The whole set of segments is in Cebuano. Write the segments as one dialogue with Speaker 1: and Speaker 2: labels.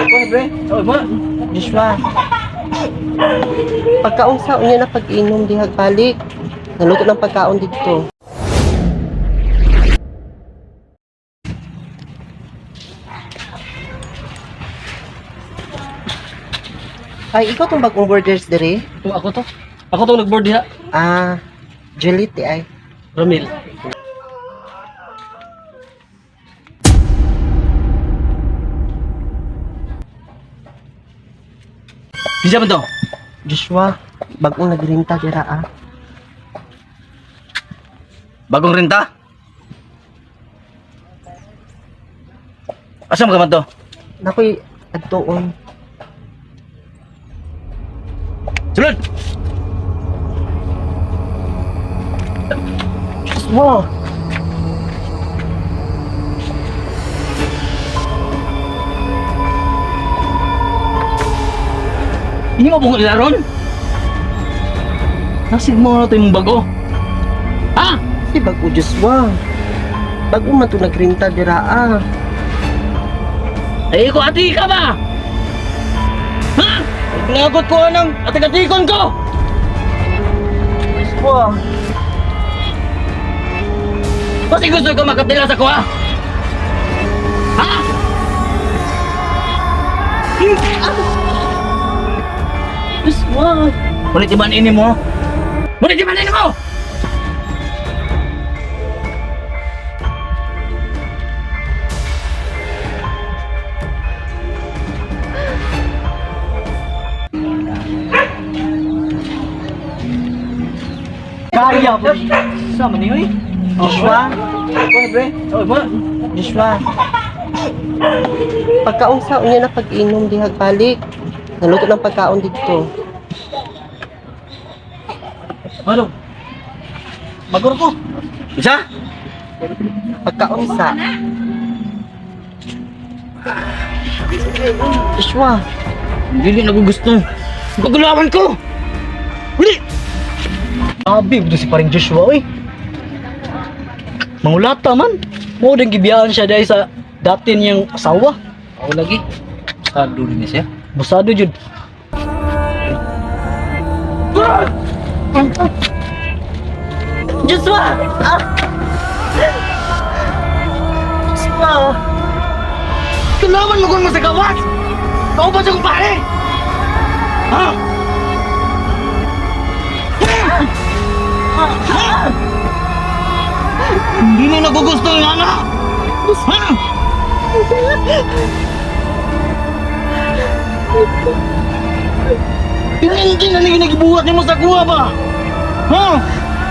Speaker 1: Pre. Oh, ba?
Speaker 2: Joshua. Pagkaunsa unya na pag-inom dihag balik. Naluto ng pagkaon dito. Ay, ikaw tong bagong borders dire?
Speaker 1: Oh, ako to. Ako tong nagboard diha.
Speaker 2: Ah, Juliet di ay.
Speaker 1: Ramil. Bisa ba to?
Speaker 2: Joshua, bagong nagrinta dira ah.
Speaker 1: Bagong renta? Asa man ka man to?
Speaker 2: Nakoy adtuon.
Speaker 1: Sulod!
Speaker 2: Joshua.
Speaker 1: Hindi mo pong ilaron? Nasig mo na ito yung bago. Ha?
Speaker 2: Si bago Joshua. Bago man to nagrinta dira ah.
Speaker 1: Ay, ko ati ka ba? Ha? Ginagot ko ng atikatikon ko!
Speaker 2: Joshua.
Speaker 1: Kasi gusto ko makatila sa kuha? Ha?
Speaker 2: Joshua.
Speaker 1: Ngunit iban ini mo? Ngunit iban ini mo!
Speaker 2: Kaya po.
Speaker 1: Sama niyo eh.
Speaker 2: Joshua.
Speaker 1: Pre. Oh, ba?
Speaker 2: Joshua. Pagkaunsa unya na pag-inom dihag balik. Naluto ng pagkaon dito.
Speaker 1: Ano? Bagor ko. Isa?
Speaker 2: Pagkaunsa. Joshua,
Speaker 1: Hindi na nagugusto. Gagulawan ko! Huli!
Speaker 3: Abi, ito si paring Joshua, oy. Mangulata man. Mo din gibiyaan siya dahil sa dati niyang asawa.
Speaker 1: Ako lagi. Sado rin siya.
Speaker 3: Busado jud.
Speaker 2: Joshua! Ah! Joshua!
Speaker 1: Kailangan mo kung masagawas! Kauban sa kong pare! Ha? Hindi mo nagugusto yung anak! Ha? Hindi na naging nagibuhat ni mo sa kuha ba? Ha?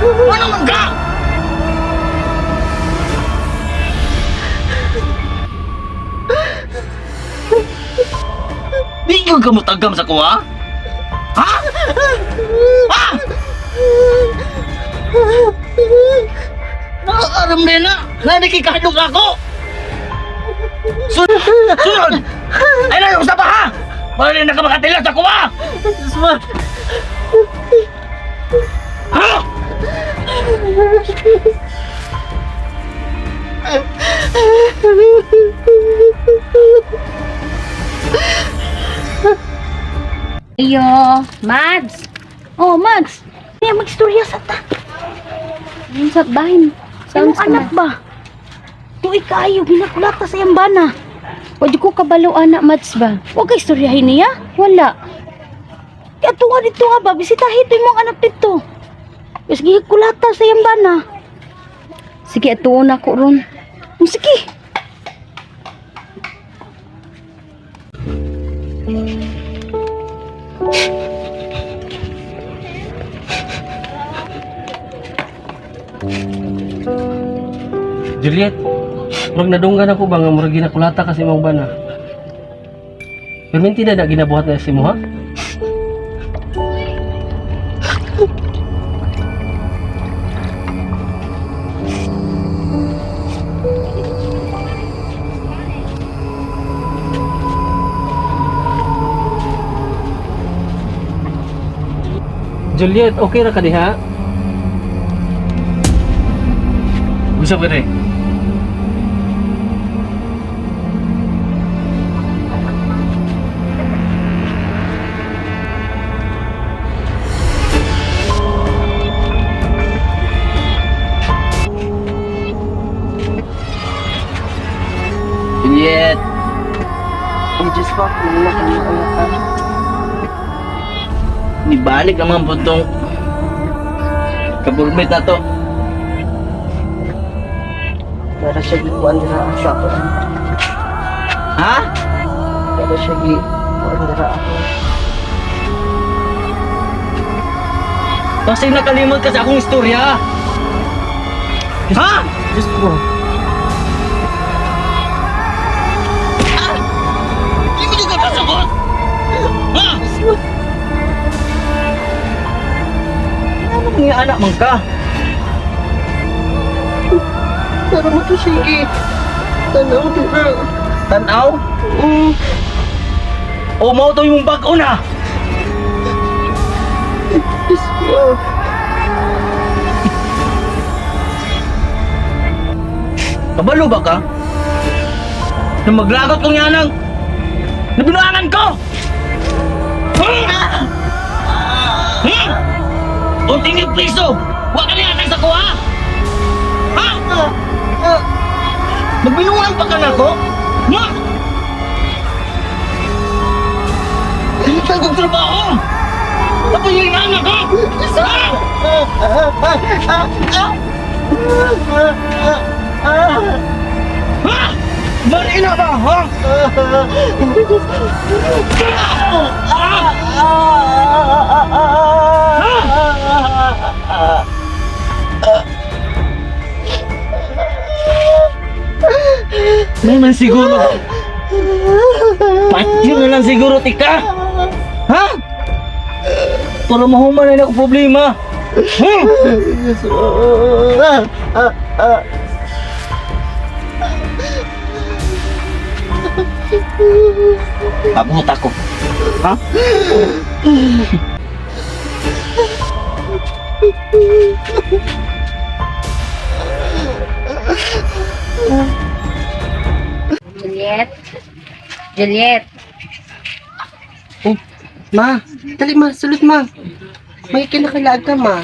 Speaker 1: Ano man ka? Di ka kamutagam sa kuha? Ha? Ha? Nakakaram din na! Nanikikahadlok ako! Sunod! Sunod! Ay na, usap pa ha! Bali na ka makatila sa kuha!
Speaker 2: Joshua!
Speaker 1: Ha?
Speaker 4: Iyo, Mads.
Speaker 5: Oh, Mads. Kaya magstorya sa ta.
Speaker 4: Yun sa bahin.
Speaker 5: Sa imong anak ba? Tuig kaayo ginakulata sa iyang bana.
Speaker 4: Wadi ko kabalo ana, Mads ba?
Speaker 5: Wa kay istoryahin niya.
Speaker 4: Wala.
Speaker 5: Kaya tunga dito nga ba bisitahin to imong anak dito. Mas gikulata sa iyang bana.
Speaker 4: Sige, atuon ako ron.
Speaker 5: Oh, sige.
Speaker 1: Juliet, murag nadunggan ako ba nga murag ginakulata kasi imong bana. Pero minti na na ginabuhat na si mo ha? Juliet, okay ra ka diha? Gusto ko rin.
Speaker 2: Ay, Diyos ko, muna ka na anak ka.
Speaker 6: Nibalik ang mga puntong kabulmit na to.
Speaker 2: Para siya gikuan dira sa ako.
Speaker 6: Ha?
Speaker 2: Para siya gikuan dira ako.
Speaker 6: Kasi nakalimot ka sa akong istorya. Ha?
Speaker 2: Diyos ko.
Speaker 6: Hindi mo ka pasagot! Ha? Ano mga anak man ka?
Speaker 2: Para mo to siya gi. Tanaw dira.
Speaker 6: Tanaw?
Speaker 2: Mm.
Speaker 6: O mao to yung bag-o na?
Speaker 2: Diyos ko.
Speaker 6: Kabalo ba ka? Na maglagot kong yanang nabinuangan ko! Hmm? Hmm? Unting yung piso! Huwag ka niyatang sa kuha! Ha? Magbinuangan pa ka na ko? Ha? Pinitang kong trabaho! Tapos yung anak ko! Ha? Ha? Marina ba? Ha? May man siguro. Patyo na lang siguro, tika. Ha? Para mahuman na ako problema. Hmm?
Speaker 2: Diyos ko. Ah, ah, ah.
Speaker 6: Pabuta ko. Ha?
Speaker 4: Juliet. Juliet.
Speaker 2: Oh, ma, dali ma, sulod ma. May kinakailangan ka ma.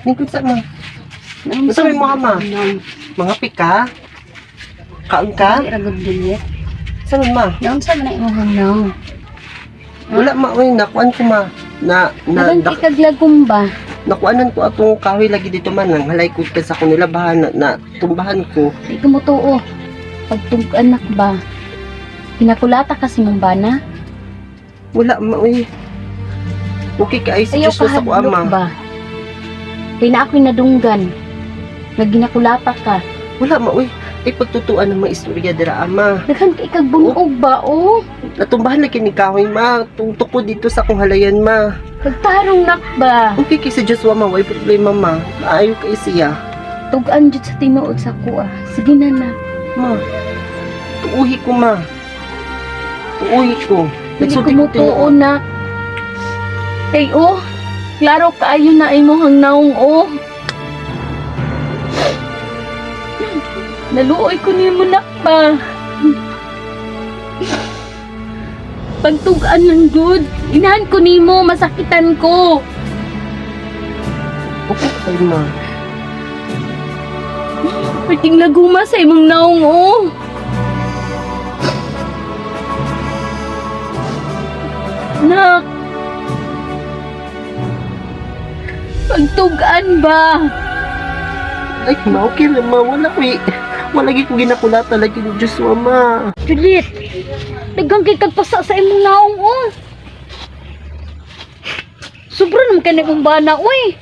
Speaker 2: Lingkod sa ma. Unsa may mga ma? Mga pika? Kaon ka?
Speaker 4: Ay, ragod Juliet.
Speaker 2: Saan ma?
Speaker 4: Naunsa man na imong naong?
Speaker 2: Wala ma, oy, nakuan ko ma. Na, na,
Speaker 4: Nagan
Speaker 2: na,
Speaker 4: kay kaglagom ba?
Speaker 2: nakuanan ko atong kahoy lagi dito man. Nang halay ko sa akong nilabahan na, na tumbahan ko.
Speaker 4: Di ka mo tuo. Pagtug-anak ba? Pinakulata kasi mong bana?
Speaker 2: Wala ma, oy. Okay ka ay si
Speaker 4: Ayaw
Speaker 2: Diyos sa ko
Speaker 4: kahadlok
Speaker 2: ama.
Speaker 4: ba? Kay na ako'y nadunggan. Nga ginakulata ka.
Speaker 2: Wala ma, oy. Ay pagtutuan ng mga istorya dira ama.
Speaker 4: Daghan kay kagbunog ba, oh?
Speaker 2: Natumbahan lagi ni kahoy ma. Tungtok ko dito sa akong halayan ma.
Speaker 4: Pagtarong nak ba?
Speaker 2: Okay kay si Joshua ma, way problema ma. Maayo kay siya.
Speaker 4: Tugan jud sa tinuod sa kuha. Sige na na.
Speaker 2: Ma, tuuhi ko ma. Tuuhi ko.
Speaker 4: Hindi ko
Speaker 2: Nagsulti
Speaker 4: mo
Speaker 2: ko tinuod.
Speaker 4: tuo na. Kay oh, klaro kaayo na imong naong oh. Naluoy ko nimo nak ba. Pagtugan ng good, inahan ko nimo, masakitan ko.
Speaker 2: Okay kay ma.
Speaker 4: Perting laguma sa imong naong oh. Nak. Pagtugan ba?
Speaker 2: Ay ma, okay lang ma. Wala ko eh. Wala lagi ko ginakulata lagi ni Joshua ma.
Speaker 5: Juliet, daghang kay kagpasa sa imong naong oh. Sobra naman kay imong bana oy.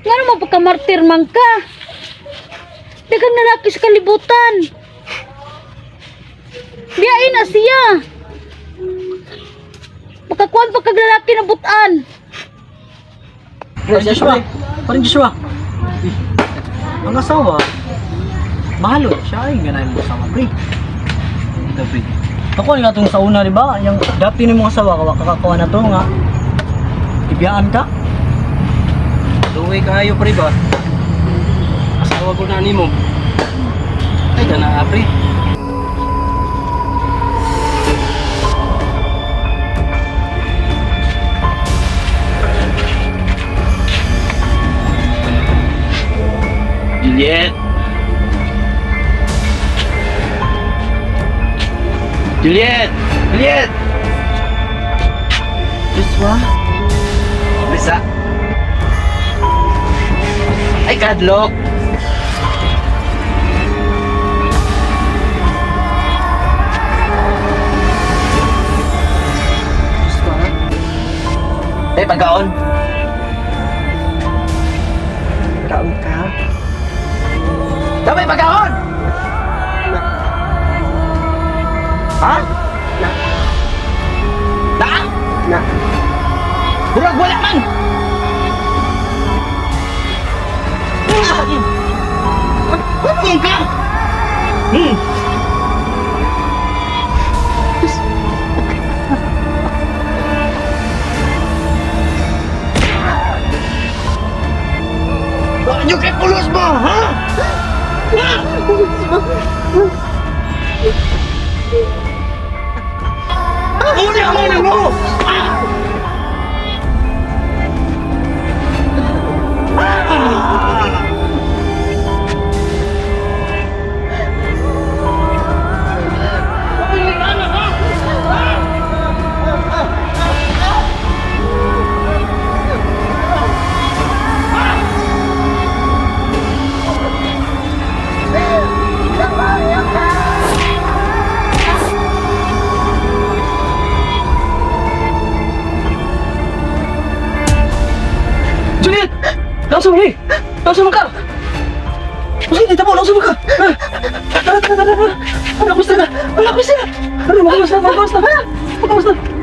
Speaker 5: Nga naman pagka-martir man ka. Daghang lalaki sa kalibutan. Biyain na siya. Pagkakuan pa kag lalaki na butan.
Speaker 3: Pre, Joshua. Parang Joshua. Eh, ang asawa, mahalo siya ay ganay mo asawa, pre.
Speaker 1: Ito, pre.
Speaker 3: Ako nga itong sa una, di ba? Yung dati ni mong asawa, kakakuha na to nga. Ibiyaan ka?
Speaker 1: Duwi kayo, pre ba? Asawa ko na nimo. Ay, gana, pre.
Speaker 6: Juliet. Juliet! Juliet!
Speaker 2: Joshua?
Speaker 6: Lisa! Ay, kadlok!
Speaker 2: Joshua?
Speaker 6: Ay, pagkaon!
Speaker 2: Kaon ka?
Speaker 6: Damay, pagkaon!
Speaker 2: Na.
Speaker 6: Ha?
Speaker 2: Na.
Speaker 6: Na?
Speaker 2: Na.
Speaker 6: Murag wala man! Ano ka? Hmm. Ano kay pulos mo, ha? Uli ang mga mo! Juliet! Langsung ni! Langsung ka! Uy, dito mo! Langsung ka! Tara, tara, tara! Tara! Wala ko sila! Wala ko sila! Ano, makamusta? Makamusta? Makamusta?